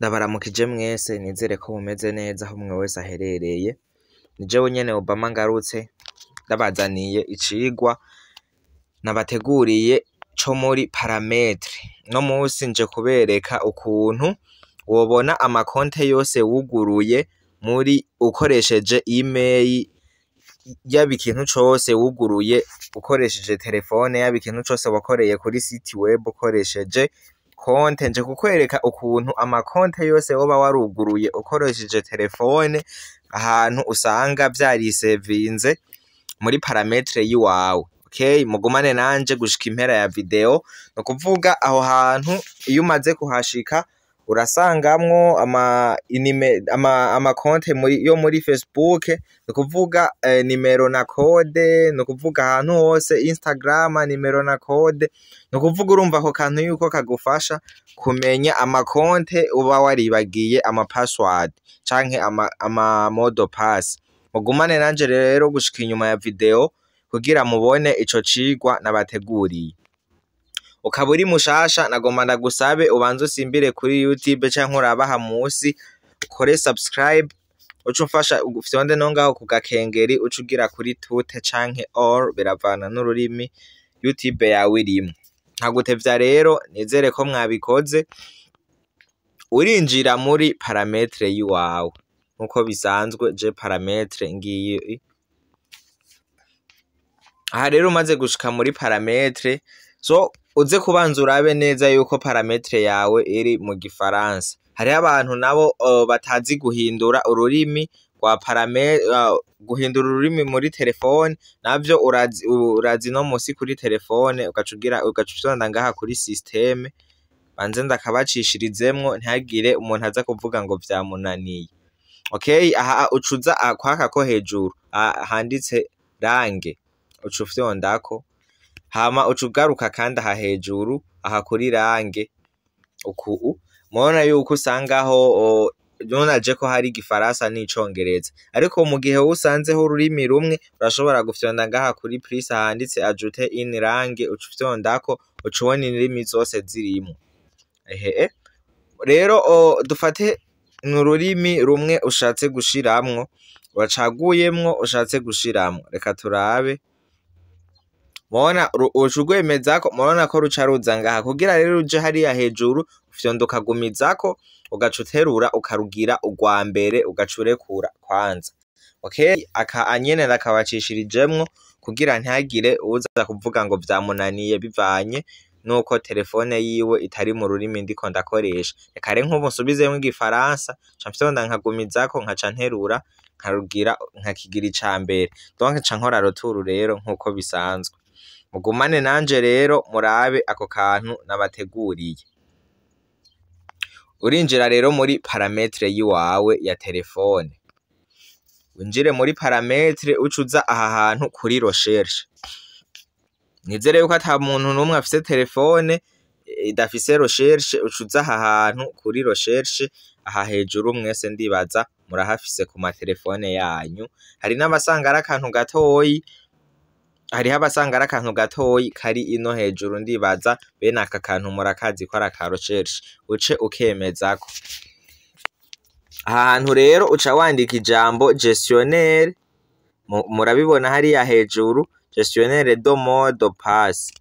Ndabaramukije mwese, nizere ko mumeze neza aho umwe wese aherereye. Ni jewe nyene Obama ngarutse ndabazaniye icigwa nabateguriye co muri paramètre. Uno musi nje kubereka ukuntu wobona amakonte yose wuguruye muri ukoresheje email, yaba ikintu cose wuguruye ukoresheje terefone, yaba ikintu cose wakoreye kuri site web ukoresheje konte. Nje kukwereka ukuntu amakonte yose woba waruguruye ukoresheje terefone, ahantu usanga vyarisevinze muri paramètre yiwawe. Okay, mugumane nanje gushika impera ya video. Nukuvuga aho hantu iyo umaze kuhashika urasangamwo amakonte yo muri Facebook, nukuvuga nimero na code, nukuvuga ahantu hose Instagram nimero na code, nukuvuga urumva ako kantu yuko kagufasha kumenya amakonte uba waribagiye ama password canke ama mot de passe. Mugumane nanje rero gushika inyuma ya video kugira mubone ico cigwa nabateguriye. Ukaba uri mushasha, nagomba ndagusabe ubanze usimbire kuri YouTube canke urabe aha musi ukore subscribe, uce umfasha ufyonde no ngaho ku gakengeri, uce ugira kuri tute canke all, biravana n'ururimi YouTube yawe irimwo. Nkagutevya rero, nizere ko mwabikoze. Urinjira muri paramètre yiwawe nkuko bisanzwe, je paramètre ngiyi aha. Rero umaze gushika muri paramètre, so uze kubanza urabe neza yuko paramètre yawe iri mu gifaransa. Hariho abantu nabo batazi guhindura ururimi rwa guhindura ururimi muri telefone navyo urazi no musi kuri telefone, ugaca ugira ugaca ufyonda ngaha kuri système. Banze ndakabacishirizemwo ntihagire umuntu aza kuvuga ngo vyamunaniye. Okay, aha ucuza kwaka ko hejuru handitse langue, uca ufyondako, hama uca ugaruka kandi aha hejuru aha kuri langue uku, murabona yuko usangaho naje ko hari igifaransa n'icongereza, ariko mu gihe usanzeho ururimi rumwe urashobora gufyonda ngaha kuri plus handitse ajouter une langue, uca ufyondako uca ubona indimi zose zirimwo. Ehe, rero dufate n'ururimi rumwe ushatse gushiramwo, wacaguyemwo ushatse gushiramwo, reka turabe. Murabona uca urwemezako, murabona ko ruca ruza ngaha. Kugira rero ruje hariya hejuru, ufyonda ukagumizako, ugaca uterura ukarugira urwa mbere, ugaca urekura kwanza. Okay, aka nyene ndakabacishirijemwo kugira ntihagire uwuza kuvuga ngo vyamunaniye bivanye nuko telefone yiwe itari mu rurimi ndiko ndakoresha. Reka rero nkubu nsubizemwo igifaransa, nca mfyonda nkagumizako, nkaca nterura nkarugira nkakigira ica mbere, donc nca nkora retour rero nkuko bisanzwe. Mugumane nanje rero murabe ako kantu nabateguriye. Urinjira rero muri paramètre yiwawe ya telefone, winjire muri paramètre, uce uza aha hantu kuri recherche. Nizere yuko ata muntu n'umwe afise telefone idafise recherche. Uca uza aha hantu kuri recherche aha hejuru, mwese ndibaza murahafise ku matelefone yanyu. Hari n'abasanga ari akantu gatoyi, hariho abasanga ari akantu gatoyi kari ino hejuru, ndibaza bene aka kantu murakazi ko ari aka recherche, uce ukemezako. Aha hantu rero uca wandika ijambo gestionnaire, murabibona hariya hejuru, gestionnaire de mot de passe.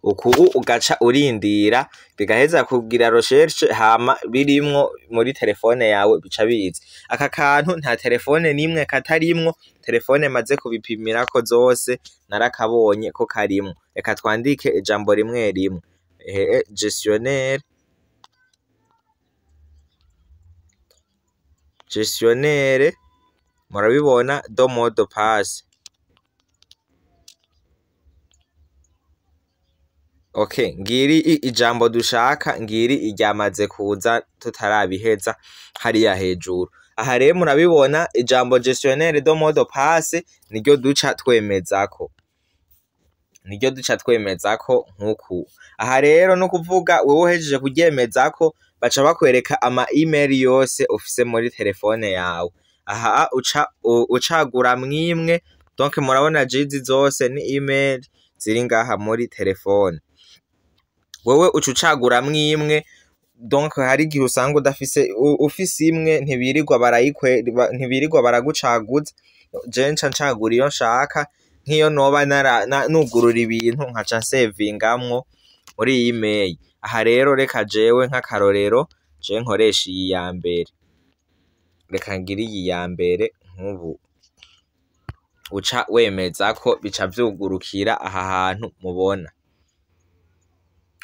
Uku ugaca urindira bigaheza kugira recherche, hama birimwo muri telefone yawe bica biza. Aka kantu nta telefone nimwe katarimwo, telefone maze kubipimirako zose narakabonye ko karimwo. Reka twandike ijambo rimwe rimwe, ehe, gestionnaire, murabibona, de mot de passe. Okay, ngiri ijambo dushaka, ngiri iryamaze kuza tutarabiheza hariya hejuru. Aha rero murabibona ijambo gestionnaire de mot de passe niryo duca twemezako, niryo duca twemezako nkuku. Aha rero no kuvuga wewe uhejeje kuryemezako, baca bakwereka ama email yose ufise muri telefone yawe. Aha uca ucagura mwimwe, donc murabona jizi zose ni email ziri ngaha muri telefone. Wewe uca ucaguramwo imwe. Donc hari igihe usanga udafise, ufise imwe ntibirirwa barayikwe, ntibirirwa baragucaguza. Je nca ncagura iyo nshaka, nk'iyo noba nugurura ibintu nkaca nsevingamwo muri iyi email. Aha rero reka jewe nk'akarorero je nkoresha iyi ya mbere, reka ngire iyi ya mbere. Nk'ubu uca wemeza ko bica vyugurukira aha hantu mubona.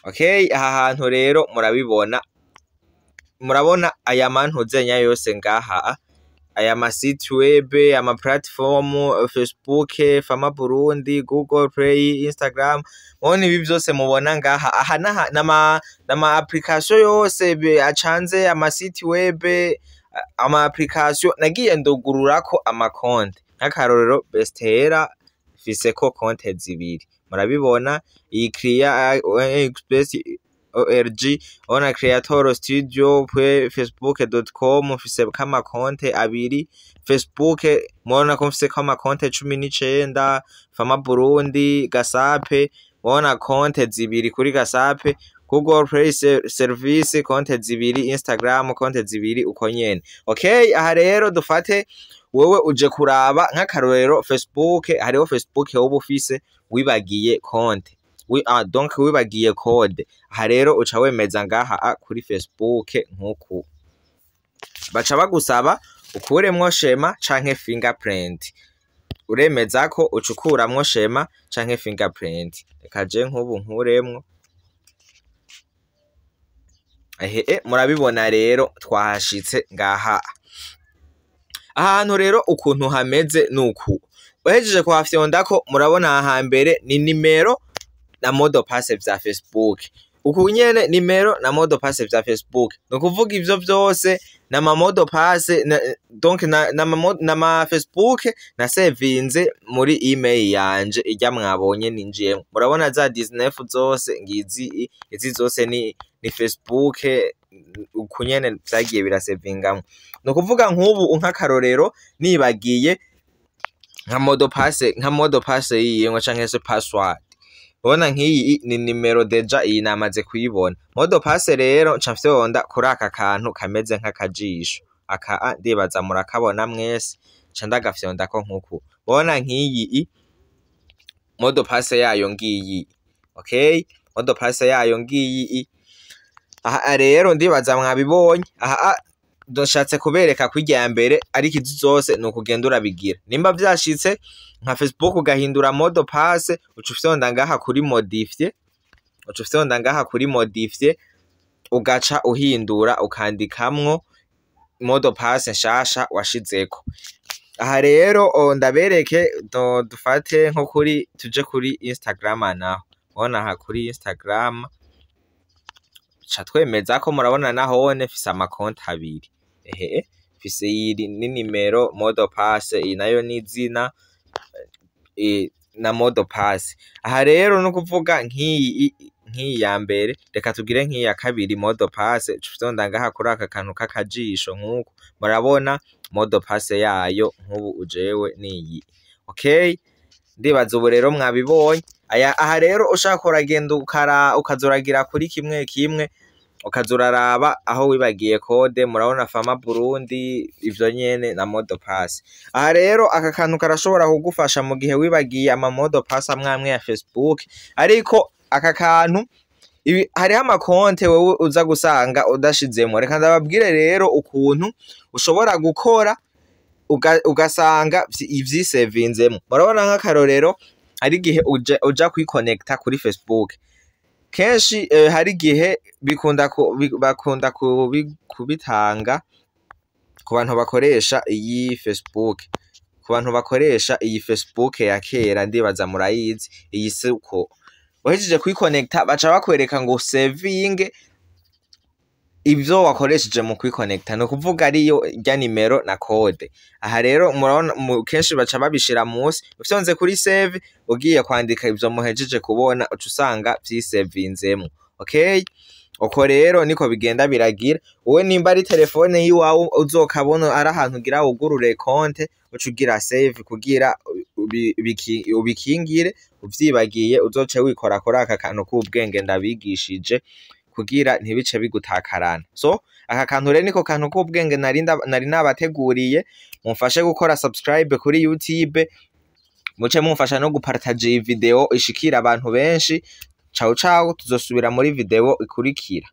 Okay, aha hantu rero murabibona, murabona aya mantuzenya yose ngaha, aya ma site web, ama platform, Facebook, Fama Burundi, Google Play, Instagram. Mubona ibi vyose mubona ngaha aha naha nama application yose acanze, ama site web, ama application nagiye ndugururako amakonte. Nk'akarorero Bestera mfiseko konte zibiri, murabibona. Iyi Clear Express org, ona Creator Studio facebook.com mfiseko amakonte abiri. Facebook murabona ko mfiseko amakonte 19. Fama Burundi, Gasape, murabona konte zibiri kuri Gasape. Google Play Service konte zibiri, Instagram konte zibiri, uko nyene. Okay, aha rero dufate wewe uje kuraba nk'akarorero Facebook, hariho Facebook woba ufise wibagiye konte, donc wibagiye code. Aha rero uca wemeza ngaha kuri Facebook nk'uku, baca bagusaba ukuremwo schéma canke fingerprint. Uremeza ko uca ukuramwo schéma canke fingerprint. Reka je nk'ubu nkuremwo. Ehe, murabibona rero twahashitse ngaha. Ahantu rero ukuntu hameze nuku, uhejeje kuhafyondako murabona aha hambere ni nimero na mot de passe vya Facebook. Uku nyene nimero na mot de passe vya Facebook, ni ukuvuga ivyo vyose nama mot de passe donc nama Facebook nasevinze muri email yanje irya mwabonye ninjiyemwo. Murabona za 19 zose ngizi, izi zose ni Facebook, uku nyene vyagiye birasevingamwo. Ni ukuvuga nk'ubu nk'akarorero nibagiye nka mot de passe, nka mot de passe yiyemwo canke se password, ubona nk'iyi ni nimero, déjà iyi namaze kuyibona. Mot de passe rero nca mfyonda kuri aka kantu kameze nk'akajisho aka, ndibaza murakabona mwese. Nca ndagafyondako nkuku, ubona nk'iyi mot de passe yayo ngiyi. Okay, mot de passe yayo ngiyi. Aha rero ndibaza mwabibonye. Aha ndashatse kubereka ko irya mbere, ariko izi zose ni ukugenda urabigira. Nimba vyashitse nka Facebook ugahindura mot de passe, uca ufyonda ngaha kuri modifier, uca ufyonda ngaha kuri modifier, ugaca uhindura ukandikamwo mot de passe nshasha washizeko. Aha rero ndabereke, dufate nko kuri, tuje kuri Instagram naho. Ubona aha kuri Instagram ca twemeza ko murabona nahone mfise amakonti abiri. Ehe, mfise iyi ni nimero, mot de passe, iyi nayo ni izina na mot de passe. Aha rero no kuvuga nk'iyi ya mbere, reka tugire nk'iyi ya kabiri mot de passe, uca ufyonda ngaha kuri aka kantu k'akajisho nk'uku, murabona mot de passe yayo nk'ubu ujewe niyi. Okay, ndibaza ubu rero mwabibonye. Aya aha rero ushaka uragenda ukaza uragira kuri kimwe kimwe, ukaza uraraba aho wibagiye code. Murabona Fama Burundi ivyo nyene na mot de passe. Aha rero aka kantu karashobora kugufasha mu gihe wibagiye ama mot de passe amwe amwe ya Facebook. Ariko aka kantu ibi, hariho amakonte wewe uza gusanga udashizemwo. Reka ndababwire rero ukuntu ushobora gukora ugasanga ivyisevinzemwo. Murabona nk'akarorero hari igihe uja kwikonekta kuri Facebook kenshi, hari igihe bikunda bakunda kubitanga ku bantu bakoresha iyi Facebook, ku bantu bakoresha iyi Facebook ya kera, ndibaza murayizi iyi. Suko uhejeje kwikonekta baca bakwereka ngo saving ivyo wakoresheje mu kwikonekta, ni ukuvuga ariyo rya nimero na code. Aha rero murabona kenshi baca babishira musi, ufyonze kuri save ugiye kwandika ivyo muhejeje kubona, uca usanga vyisevinzemwo. Okay, Uko rero niko bigenda biragira. Wowe nimba ari telefone yiwawe uzokabona ari ahantu ugira wugurure konte, uca ugira save kugira ubikingire, uvyibagiye uzoce wikora kuri aka kantu k'ubwenge ndabigishije kugira ntibice bigutakarana. So aka kantu rero niko kantu k'ubwenge nari nabateguriye. Mumfashe gukora subscribe kuri YouTube, muce mumfasha no gupartager iyi video ishikira abantu benshi. Ciao ciao, tuzosubira muri video ikurikira.